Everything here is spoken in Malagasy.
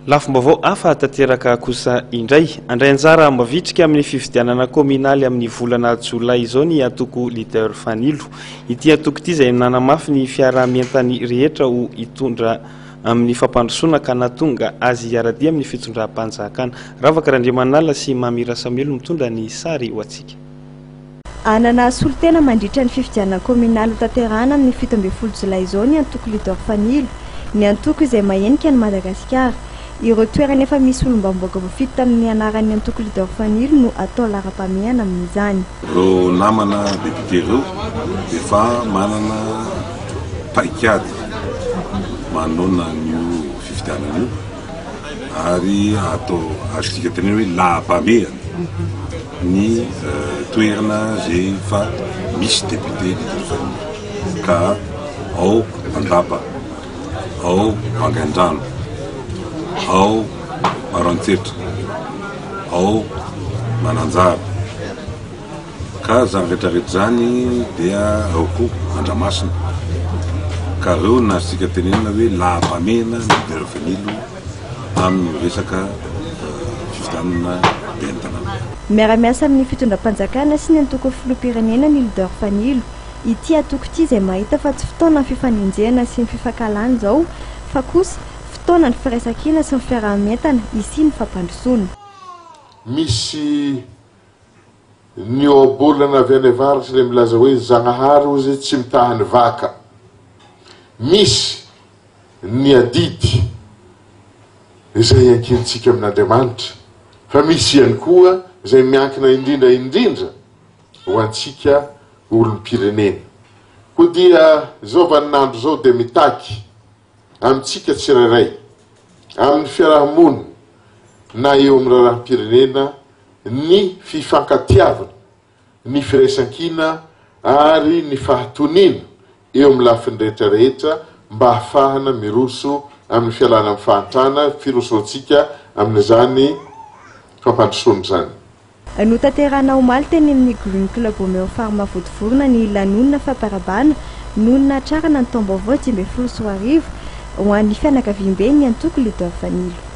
Lafim-baovao hafa tanteraka kosa indray. Handray anjara mavitrika amin'ny fifidianana kaominaly amin'ny volana jolay izao ny antoko Leader Fanilo. Ity antoko ity izay nanamafy ny fiaraha-mientan'ny rehetra ho hitondra amin'ny fampandrosoana ka nahatonga azy hiara-dia amin'ny fitondram-panjakana. Ravaka Randriamanala sy Mamy Rasamuel mitondra ny sary ho antsika. Hanana solontena mandritra ny fifidianana kaominaly hotanterahana amin'ny 17 jolay izao ny antoko Leader Fanilo, ny antoko izay mahenika an'i Madagasikara. Ireo toerana efa misy olom-baombaoka voafidy tamin'ny anaran'ny antoko Leader Fanilo no atao laharam-pahamehana amin'izany. Ireo namana député ireo dia efa manana paikady manoloana an'io fifidianana io ary atao azontsika tenena hoe laharam-pahamehana ny toerana izay efa misy député leader Fanilo ka ao Andapa. ao Vangaindrano, ao Maroantsetra, ao Mananjary. Ka izany rehetra rehetra izany dia ao koa Andramasina. Ka ireo no azontsika tenenina hoe laha-pahamehana ny leader Fanilo amin'ny resaka fifidianana ben'ny tanàna. Miara-miasa amin'ny fitondram-panjakana sy ny antokon'ny filoham-pirenena ny leader Fanilo. Ity antoko ity izay mahita fa tsy fotoanan'ny fifanenjehana sy ny fifankahalana izao fa kosa fotoanan'ny firaisankina sy ny fiaraha-mientana hisian'ny fampandrosoana. Misy ny ohabolana avy any avaratra ilay milaza hoe Zagnahary hozy tsy mitaha ny vaka. Misy ny adidy izay iankintsika amin'Andriamanitra fa misy ihany koa izay miankina indrindra indrindra ho antsika olom-pirenena. Koa dia izao vaninandro izao dia mitaky amintsika tsirairay, amin'ny fiaraha-monina na eo amin'ny raharaham-pirenena ny fifankatiavana, ny firaisankina ary ny fahatoniana eo amin'ny lafiny rehetra rehetra mba hahafahana miroso amin'ny fialana amin'ny fahantrana, firosoantsika amin'izany fampandrosoana izany. Notanterahina omaly teny amin'ny Green Club Omeo Pharma Vontovorona ny lanonana fampiarahabana noho ny nahatrarana ny taom-baovao 2015 ho an'ny fianakaviamben'ny antoko Leader Fanilo.